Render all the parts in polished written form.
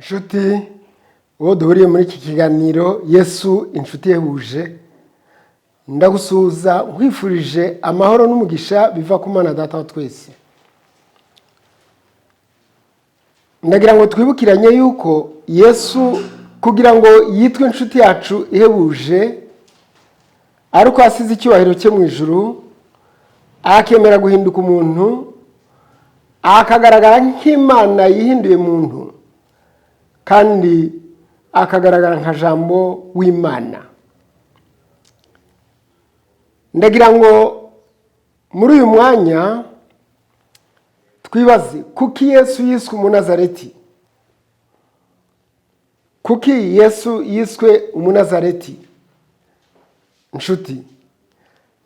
Inshuti, uwo duhuriye muri iki kiganiro Yesu Inshuti Ihebuje, ndagusuhuza nkwifurije amahoro n'umugisha biva ku Mana Data wa twese. Ndagira ngo twibukiranye yuko Yesu kugira ngo yitwe inshuti yacu ihebuje ari uko asize icyubahiro cye mu ijuru, akemera guhinduka umuntu, akagaragara nk'Imana yihinduye muntu, kandi akagaragara nka Jambo w'Imana. Ndagira ngo muri uyu mwanya twibaze kuki Yesu yiswe Umunazareti. Kuki Yesu yiswe Umunazareti? Inshuti,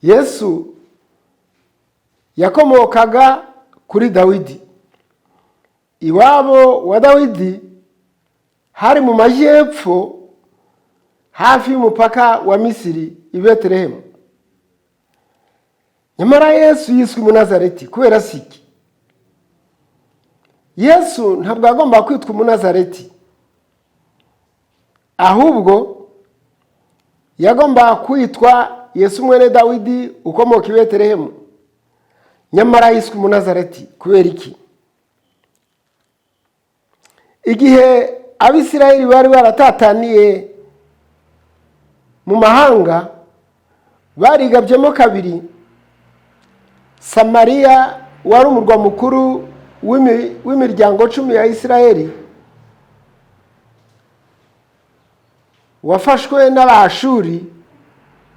Yesu yakomokaga kuri Dawidi. Iwabo wa Dawidi hari mu majyepfo hafi y'umupaka wa Misiri i Betelehemu. Nyamara Yesu yiswe Umunazareti kubera siki? Yesu ntabwo agomba kwitwa Umunazareti, ahubwo yagomba kwitwa Yesu mwene Dawidi ukomoka i Betelehemu. Nyamara yiswe Umunazareti kubera iki? Igihe Abisirayeli bari baratataniye mu mahanga, barigabyemo kabiri. Samariya wari umurwa mukuru w'imiryango 10 ya Isirayeli wafashwe n'Abashuri,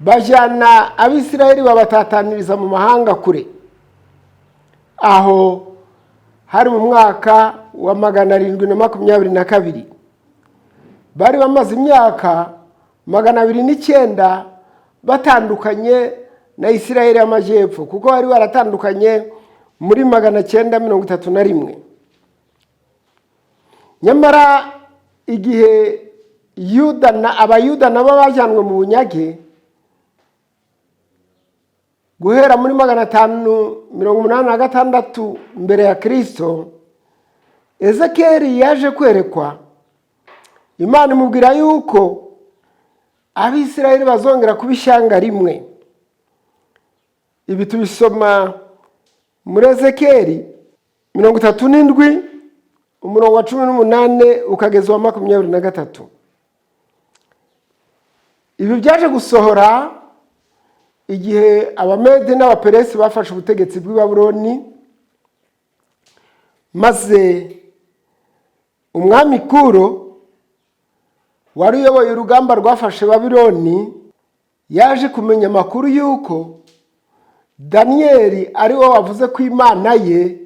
bajyana Abisirayeli babatataniriza mu mahanga kure. Aho hari mu mwaka wa 722. Bari bamaze imyaka 209 batandukanye na Isirayeli y'amajyepfo, kuko bari baratandukanye muri 931. Nyamara igihe Yuda na Abayuda nabo bajyanwe mu bunyage guhera muri 586 mbere ya Kirisito, Ezekeri yaje kwerekwa Imana imubwira yuko Abisirayeli bazongera kuba ishyanga rimwe. Ibi tubisoma muri Ezekeri 37, umurongo wa 18 ukageza uwa 23. Ibi byaje gusohora igihe Abamede n'Abaperesi bafashe ubutegetsi bw'i Babuloni, maze umwami Kuro wari uyoboye urugamba rwafashe Babiloni yaje kumenya amakuru y'uko Daniyeli ari we wavuze ko Imana ye,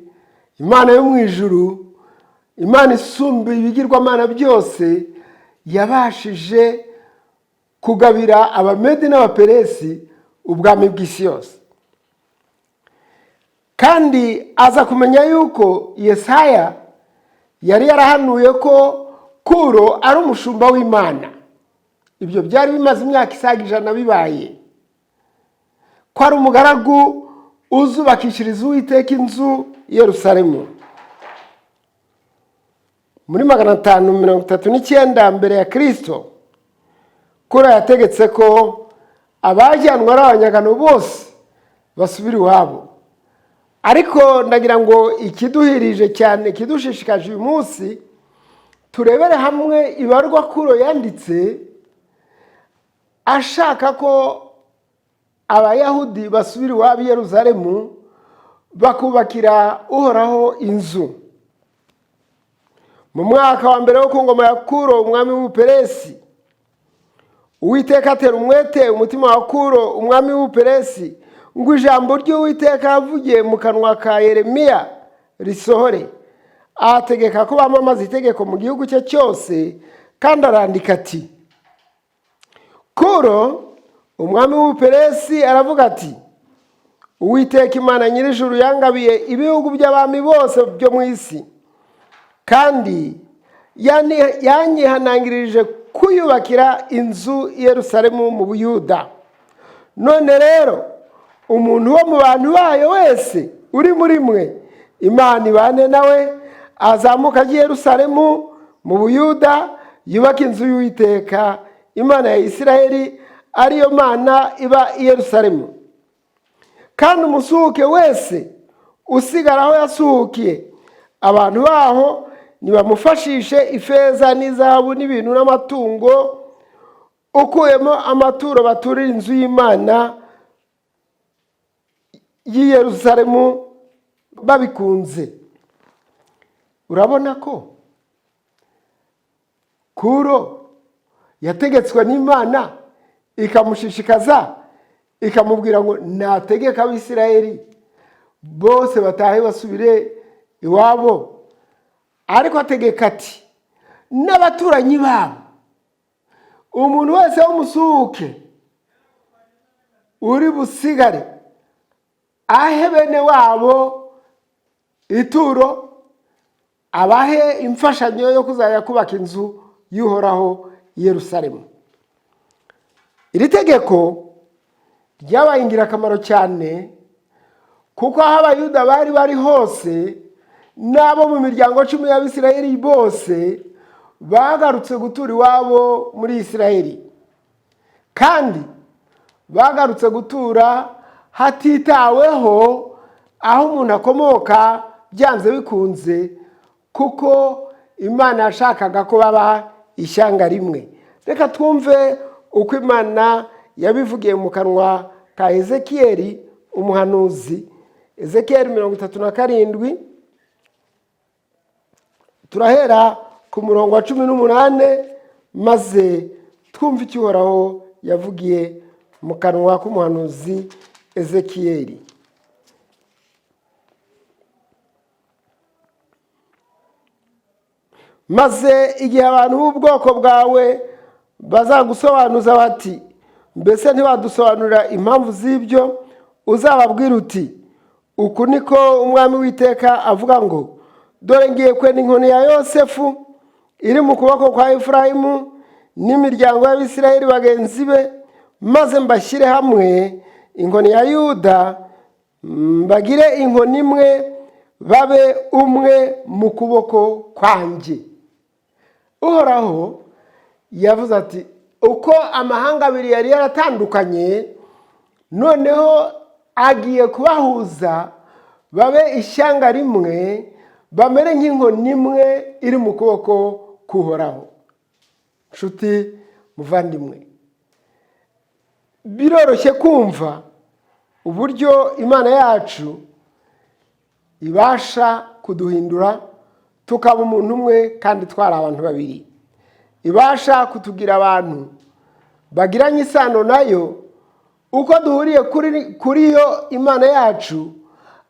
Imana yo mu ijuru, Imana isumba ibigirwamana byose, yabashije kugabira Abamedi n'Abaperesi ubwami bw'isi yose. Kandi aza kumenya yuko Yesaya yari yarahanuye ko Kuro ari umushumba w'Imana. Ibyo byari bimaze imyaka isaga 100 bibaye, ko ari umugaragu uzubakishiriza Uwiteka inzu i Yerusalemu. Muri 539 mbere ya Kirisito, Kuro yategetse ko abajyanwa ari abanyagano bose basubira iwabo. Ariko ndagira ngo ikiduhirije cyane, ikidushishikaje uyu munsi, turebere hamwe ibarwa Kuro yanditse ashaka ko Abayahudi basubira iwabo i Yerusalemu bakubakira Uhoraho inzu. Mu mwaka wa mbere wo ku ngoma ya Kuro umwami w'Ubuperesi, Uwiteka atera umwete umutima wa Kuro umwami w'Ubuperesi ngo ijambo ry'Uwiteka yavugiye mu kanwa ka Yeremiya risohore. Ategeka ko bamamaza itegeko mu gihugu cye cyose, kandi arandika ati: Kuro umwami w'Ubuperesi aravuga ati: Uwiteka Imana nyir'ijuru yangabiye ibihugu by'abami bose byo mu isi, kandi yanyihanangirije kuyubakira inzu i Yerusalemu mu Buyuda. None rero umuntu wo mu bantu bayo wese uri muri mwe, Imana ibane nawe, azamuka ajya i Yerusalemu Mu Buyuda, yubake inzu y'Uwiteka Imana ya Isiraheli, ariyo Mana iba i Yerusalemu. Kandi umusuhuke wese usigara aho yasuhukiye, abantu baho nibamufashishe ifeza n'izahabu n'ibintu n'amatungo, ukuyemo amaturo baturira inzu y'Imana y'i Yerusalemu babikunze. Urabona ko Kuro yategetswe n'Imana, ikamushishikaza, ikamubwira ngo nategeka Abisirayeli bose batahe basubire iwabo. Ariko ategeka ati: "N'abaturanyi babo, umuntu wese w'umusuhuke uri busigare, ahe bene wabo ituro, abahe imfashanyo yo kuzajya kubaka inzu y'Uhoraho i Yerusalemu." Iri tegeko ryabaye ingirakamaro cyane, kuko aho Abayuda bari bari hose n'abo mu miryango 10 y'Abisirayeli bose bagarutse gutura iwabo muri Isirayeli, kandi bagarutse gutura hatitaweho aho umuntu akomoka byanze bikunze, kuko Imana yashakaga ko baba ishyanga rimwe. Reka twumve uko Imana yabivugiye mu kanwa ka Ezekiyeli umuhanuzi. Ezekiyeli 37, turahera ku murongo wa 18, maze twumve icyo Uhoraho yavugiye mu kanwa k'umuhanuzi Ezekiyeli. "Maze igihe abantu b'ubwoko bwawe bazagusobanuza bati: 'Mbese ntibadusobanurira impamvu z'ibyo?' Uzababwira uti: 'Uku niko Umwami w'Iteka avuga ngo: Dore ngiye kwenda inkoni ya Yosefu iri mu kuboko kwa Efurayimu n'imiryango y'Abisirayeli bagenzi be, maze mbashyire hamwe inkoni ya Yuda, mbagire inkoni imwe, babe umwe mu kuboko kwanjye.'" Uhoraho yavuze ati: uko amahanga abiri yari yaratandukanye, noneho agiye kubahuza babe ishyanga rimwe, bamere nk'inkoni imwe iri mu kuboko k'Uhoraho. Nshuti muvandimwe, biroroshye kumva uburyo Imana yacu ibasha kuduhindura tukaba umuntu umwe kandi twari abantu babiri, ibasha kutugira abantu bagiranye isano nayo, uko duhuriye kuri yo Imana yacu,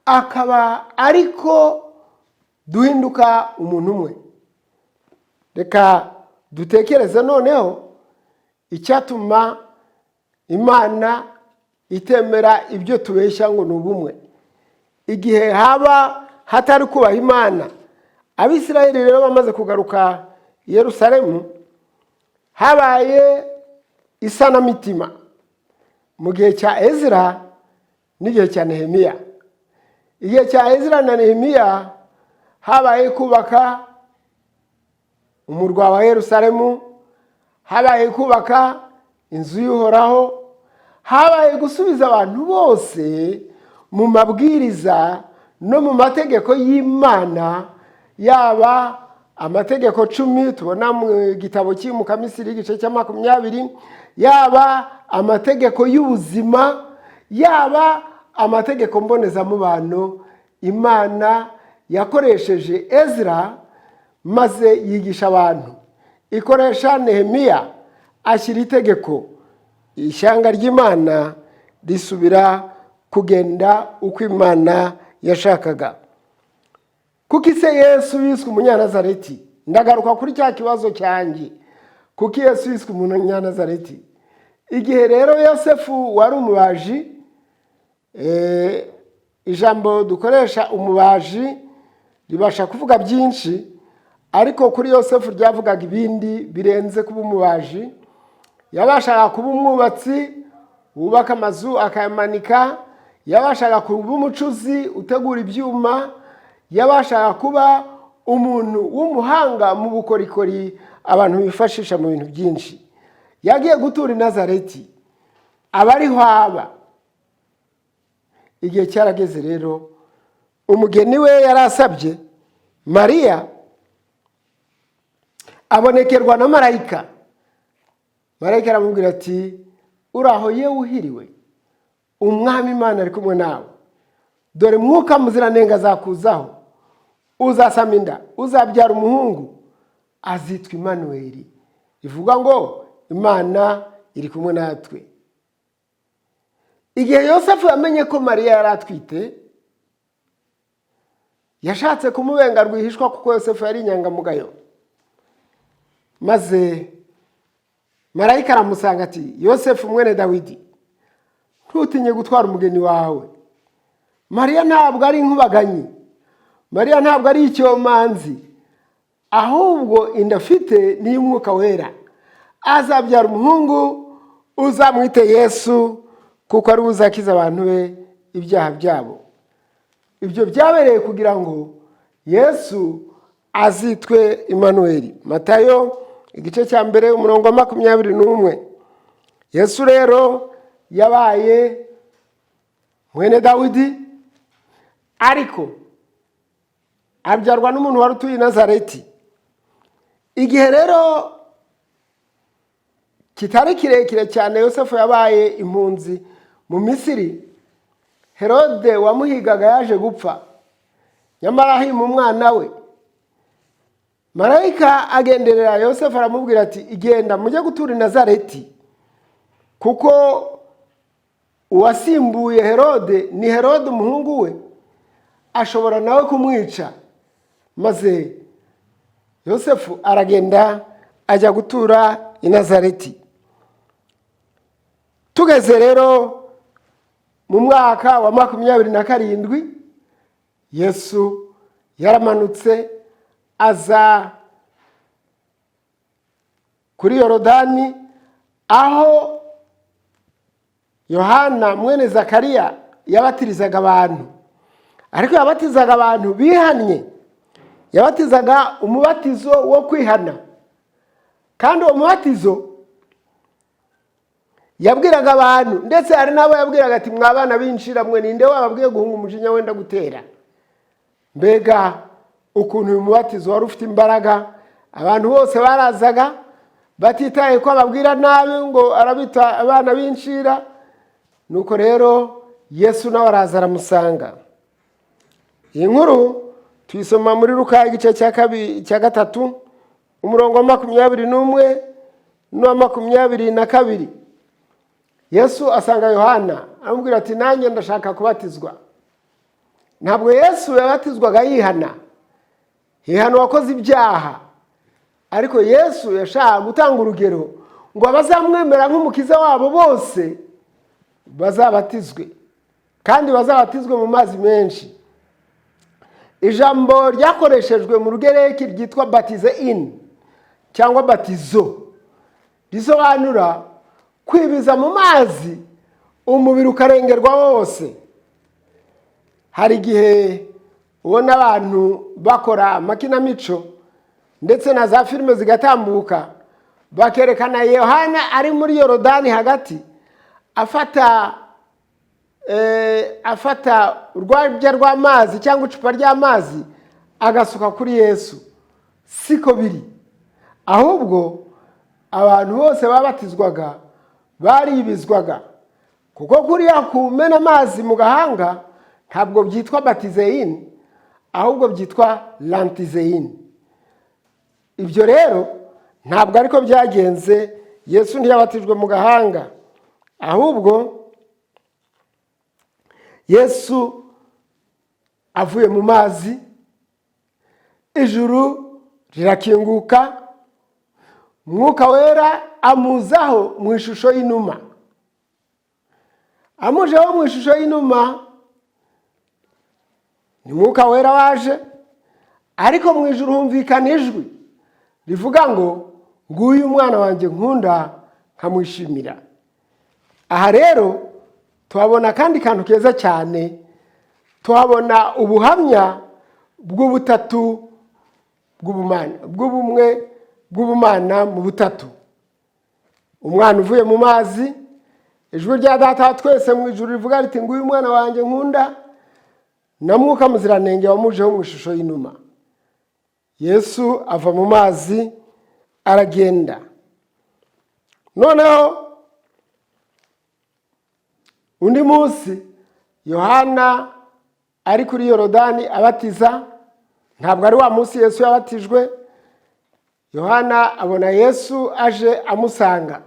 akaba ariko duhinduka umuntu umwe. Reka dutekereze noneho icyatuma Imana itemera ibyo tubeshya ngo ni ubumwe, igihe haba hatari kubaha Imana. Abisirayeli rero bamaze kugaruka i Yerusalemu, habaye isanamitima mu gihe cya Ezra n'igihe cya Nehemiya. Igihe cya Ezra na Nehemiya habaye kubaka umurwa wa Yerusalemu, habaye kubaka inzu y'Uhoraho, habaye gusubiza abantu bose mu mabwiriza no mu mategeko y'Imana, yaba amategeko 10 tubona mu gitabo cy'Imukamisiri igice cya 20, yaba amategeko y'ubuzima, yaba amategeko mbonezamubano. Imana yakoresheje Ezra maze yigisha abantu, ikoresha Nehemiya ashyira itegeko, ishyanga ry'Imana risubira kugenda uko Imana yashakaga. Kuko ise Yesu yiswe Umunyanazareti, ndagaruka kuri cya kibazo cyanjye, kuko Yesu yiswe Umunyanazareti. Igihe rero Yosefu wari umubaji, ijambo dukoresha umubaji ribasha kuvuga byinshi, ariko kuri Yosefu ryavugaga ibindi birenze kuba umubaji. Yabashaga kuba umwubatsi wubaka amazu akayamanika, yabashaga kuba umucuzi utegura ibyuma, yabashaga kuba Umuntu w'umuhanga mu bukorikori abantu bifashisha mu bintu byinshi. Yagiye gutura i Nazareti, aba ariho aba. Igihe cyarageze rero, umugeni we yari asabye Mariya abonekerwa na marayika. Marayika aramubwira ati: "Uraho yewe uhiriwe, Umwami Imana ari kumwe nawe. Dore Mwuka Muziranenge azakuzaho, uzasama inda, uzabyara umuhungu, azitwa Imanuweli", ivuga ngo Imana iri kumwe natwe. Igihe Yosefu yamenye ko Mariya yari atwite, yashatse kumubenga rwihishwa, kuko Yosefu yari inyangamugayo. Maze marayika aramusanga ati: "Yosefu mwene Dawidi, ntutinye gutwara umugeni wawe Mariya. Ntabwo ari inkubaganyi, Mariya ntabwo ari icyomanzi, ahubwo inda afite ni iy'Umwuka Wera. Azabyara umuhungu, uzamwite Yesu, kuko ari we uzakiza abantu be ibyaha byabo." Ibyo byabereye kugira ngo Yesu azitwe Imanuweli. Matayo igice cya 1, umurongo wa 21. Yesu rero yabaye mwene Dawidi, ariko abyarwa n'umuntu wari utuye i Nazareti. Igihe rero kitari kirekire cyane, Yosefu yabaye impunzi mu Misiri. Herode wamuhigaga yaje gupfa, nyamara ahima umwana we. Marayika agenderera Yosefu, aramubwira ati: "Igenda mujye gutura i Nazareti, kuko uwasimbuye Herode ni Herode umuhungu we, ashobora nawe kumwica." Maze Yosefu aragenda, ajya gutura i Nazareti. Tugeze rero mu mwaka wa 27, Yesu yaramanutse aza kuri Yorodani, aho Yohana mwene Zakariya yabatirizaga abantu. Ariko yabatizaga abantu bihannye, yabatizaga umubatizo wo kwihana. Kandi uwo mubatizo yabwiraga abantu, ndetse hari n'abo yabwiraga ati: "Mwa bana b'inshira mwe, ninde wababwiye guhunga umujinya wenda gutera?" Mbega ukuntu uyu mubatizo wari ufite imbaraga! Abantu bose barazaga, batitaye ko ababwira nabi ngo arabita abana b'inshira. Nuko rero Yesu nawe araza aramusanga. Iyi nkuru tuyisoma muri Luka igice cya 2, cya 3, umurongo wa 21 n'uwa 22. Yesu asanga Yohana, aramubwira ati: "Nanjye ndashaka kubatizwa." Ntabwo Yesu yabatizwaga yihana, hihana uwakoze ibyaha. Ariko Yesu yashakaga gutanga urugero ngo abazamwemera nk'umukiza wabo bose bazabatizwe, kandi bazabatizwe mu mazi menshi. Ijambo ryakoreshejwe mu Rugereki ryitwa baptizein cyangwa baptizo, risobanura kwibiza mu mazi, umubiri ukarengerwa wose. Hari igihe ubona abantu bakora amakinamico, ndetse na za filime zigatambuka, bakerekana Yohana ari muri Yorodani hagati, afata urwabya rw'amazi cyangwa icupa ry'amazi, agasuka kuri Yesu. Siko biri, ahubwo abantu bose babatizwaga baribizwaga, kuko kuriya kumena amazi mu gahanga ntabwo byitwa baptizein, ahubwo byitwa rantizein. Ibyo rero ntabwo ariko byagenze. Yesu ntiyabatijwe mu gahanga, ahubwo Yesu avuye mu mazi, ijuru rirakinguka, Mwuka Wera amuzaho mu ishusho y'inuma. Amujeho mu ishusho y'inuma, ni Mwuka Wera waje. Ariko mu ijuru humvikana ijwi rivuga ngo: "Nguyu umwana wanjye nkunda nkamwishimira." Aha rero tuhabona akandi kantu keza cyane, tuhabona ubuhamya bw'ubutatu. bw'ubumana, bw'ubumwe bw'ubumana mu butatu. Umwana uvuye mu mazi, ijwi rya Data wa twese mu ijuru rivuga riti: "Nguyu umwana wanjye nkunda", na Mwuka Muziranenge wamujeho mu ishusho y'inuma. Yesu ava mu mazi aragenda. Noneho undi munsi Yohana ari kuri Yorodani abatiza, ntabwo ari wa munsi Yesu yabatijwe. Yohana abona Yesu aje amusanga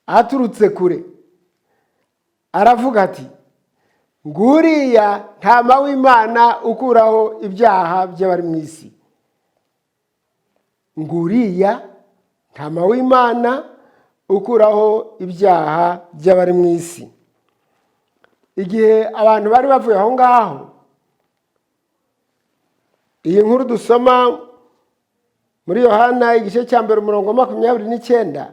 aturutse kure, aravuga ati: "Nguriya ntama w'Imana ukuraho ibyaha by'abari mu isi. Nguriya ntama w'Imana ukuraho ibyaha by'abari mu isi." Igihe abantu bari bavuye aho ngaho, iyi nkuru dusoma muri Yohana igice cya 1 umurongo wa 29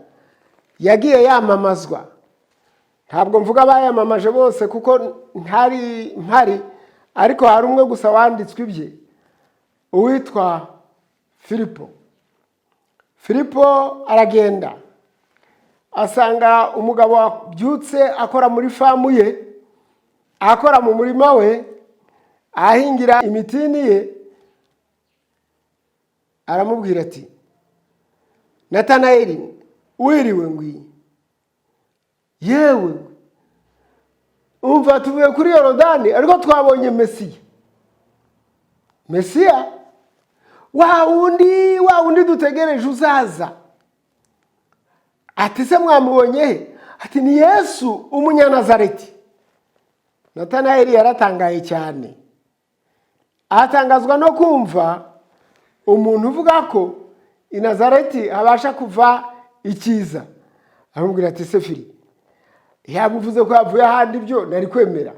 yagiye yamamazwa. Ntabwo mvuga abayamamaje bose kuko ntari mpari, ariko hari umwe gusa wanditswe ibye, uwitwa Filipo. Filipo aragenda asanga umugabo wabyutse akora muri famu ye, akora mu murima we, ahingira imitini ye. Aramubwira ati: "Natanayeli, wiriwe." "Ngwiye." "Yewe, umva, tuvuye kuri Yorodani ariko twabonye Mesiya." "Mesiya?" "Wa wundi, wa wundi dutegereje uzaza." Ati: "Se mwamubonye he?" Ati: "Ni Yesu umunyanazareti." Natanayeli yaratangaye cyane, atangazwa no kumva umuntu uvuga ko i Nazareti habasha kuva icyiza. Aramubwira ati: "Sefiri, yabuvuze ko yavuye ahandi byo nari kwemera,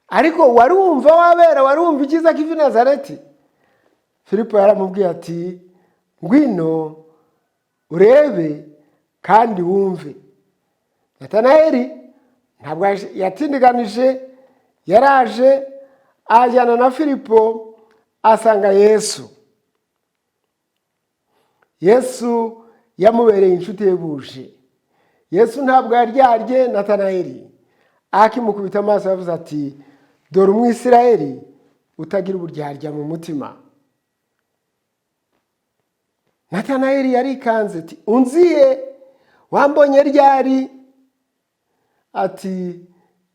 ariko wari wumva wabera, wari wumva icyiza kiva i Nazareti?" Filipo yaramubwiye ati: "Ngwino urebe kandi wumve." Natanayeli ntabwo yatindiganije, yaraje ajyana na Filipo asanga Yesu. Yesu yamubereye inshuti ihebuje. Yesu ntabwo yaryarye Natanayeli. Akimukubita amaso yavuze ati: "Dore Umwisirayeli utagira uburyarya mu mutima." Natanayeli yarikanze ati: "Unziye? Wambonye ryari?" Ati: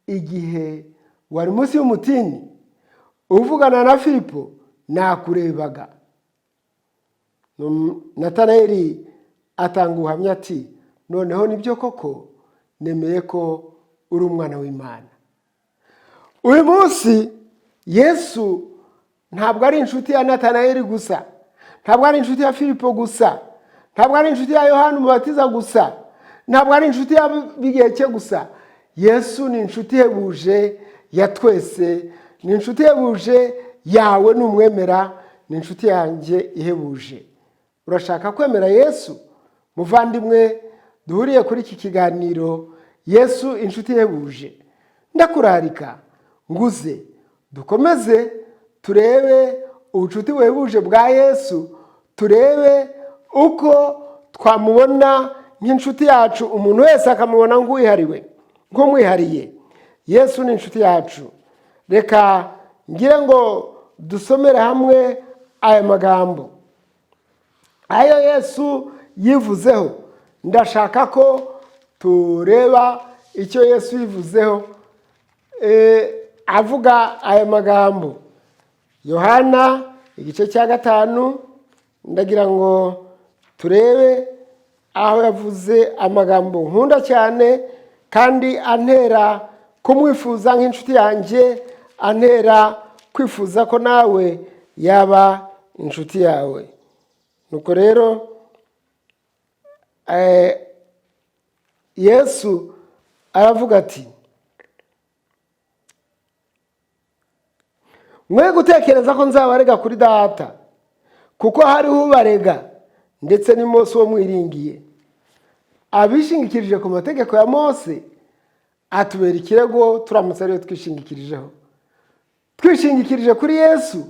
"Igihe wari munsi y'umutini uvugana na Filipo nakurebaga." Natanayeli atanga ubuhamya ati: "Noneho nibyo koko, nemeye ko uri umwana w'Imana." Uyu munsi Yesu ntabwo ari inshuti ya Natanayeli gusa, ntabwo ari inshuti ya Filipo gusa, ntabwo ari inshuti ya Yohani Umubatiza gusa, ntabwo ari inshuti y'ab'igihe cye gusa. Yesu ni inshuti ihebuje ya twese, ni inshuti ihebuje yawe numwemera, ni inshuti yanjye ihebuje. Urashaka kwemera Yesu? Muvandimwe duhuriye kuri iki kiganiro, Yesu inshuti ihebuje, ndakurarika nguze dukomeze turebe ubucuti buhebuje bwa Yesu, turebe uko twamubona nk'inshuti yacu, umuntu wese akamubona nk'uwihariwe, nk'umwihariye. Yesu ni inshuti yacu. Reka ngire ngo dusomere hamwe aya magambo ayo Yesu yivuzeho. Ndashaka ko tureba icyo Yesu yivuzeho avuga aya magambo. Yohana igice cya 5, ndagira ngo turebe aho yavuze amagambo nkunda cyane kandi antera kumwifuza nk'inshuti yanjye, antera kwifuza ko nawe yaba inshuti yawe. Nuko rero Yesu aravuga ati: "Mwe gutekereza ko nzabarega kuri Data, kuko hariho ubarega, ndetse ni Mose uwo mwiringiye. Abishingikirije ku mategeko ya Mose atubera ikirego, turamutse ariyo twishingikirijeho. Twishingikirije kuri Yesu."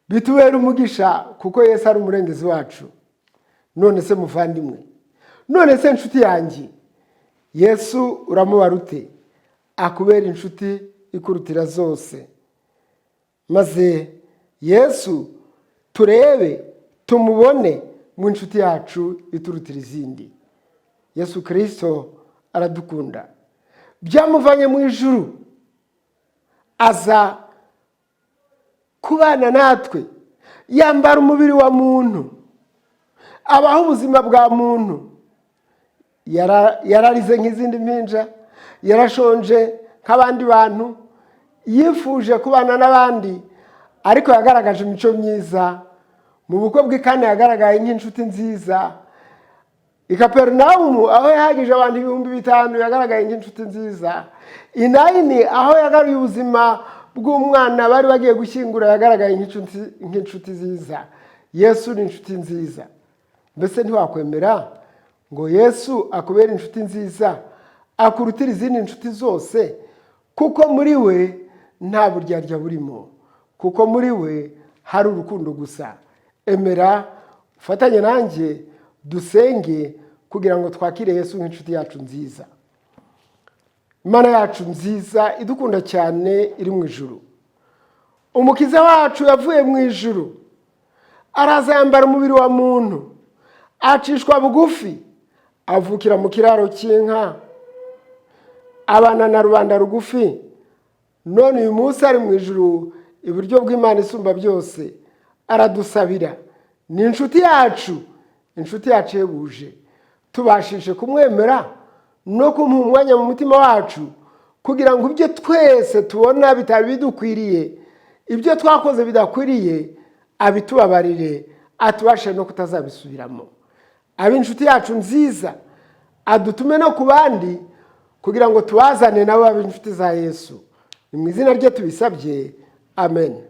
Bitubera umugisha kuko Yesu ari umurengezi wacu. None se muvandimwe, none se inshuti yanjye, Yesu uramubara ute? Akubera inshuti ikurutira zose. Maze Yesu turebe, tumubone mu inshuti yacu iturutira izindi. Yesu Kirisito aradukunda, byamuvanye mu ijuru aza kubana natwe, yambara umubiri wa muntu, abaho ubuzima bwa muntu. Yararize nk'izindi mpinja, yarashonje nk'abandi bantu, yifuje kubana n'abandi, ariko yagaragaje imico myiza. Mu bukwe bwe kandi yagaragaye nk'inshuti nziza. I Kaperinawumu aho yahagije abantu 5000, yagaragaye nk'inshuti nziza. I Nayini aho yagaruye ubuzima bw'umwana bari bagiye gushyingura, yagaragaye nk'inshuti nziza. Yesu ni inshuti nziza. Mbese ntiwakwemera ngo Yesu akubere inshuti nziza, akurutira izindi nshuti zose? Kuko muri we nta buryarya burimo, kuko muri we hari urukundo gusa. Emera ufatanye nanjye dusenge kugira ngo twakire Yesu nk'inshuti yacu nziza. Imana yacu nziza idukunda cyane iri mu ijuru, Umukiza wacu yavuye mu ijuru araza, yambara umubiri wa muntu, acishwa bugufi, avukira mu kiraro cy'inka, abana na rubanda rugufi. None uyu munsi ari mu ijuru iburyo bw'Imana isumba byose, aradusabira. Ni inshuti yacu, inshuti yacu ihebuje. Tubashije kumwemera no kumuha umwanya mu mutima wacu, kugira ngo ibyo twese tubona bitari bidukwiriye, ibyo twakoze bidakwiriye, abitubabarire, atubashe no kutazabisubiramo. Abe inshuti yacu nziza, adutume no ku bandi kugira ngo tubazane nabo babe inshuti za Yesu. Ni mu izina rye tubisabye, amen.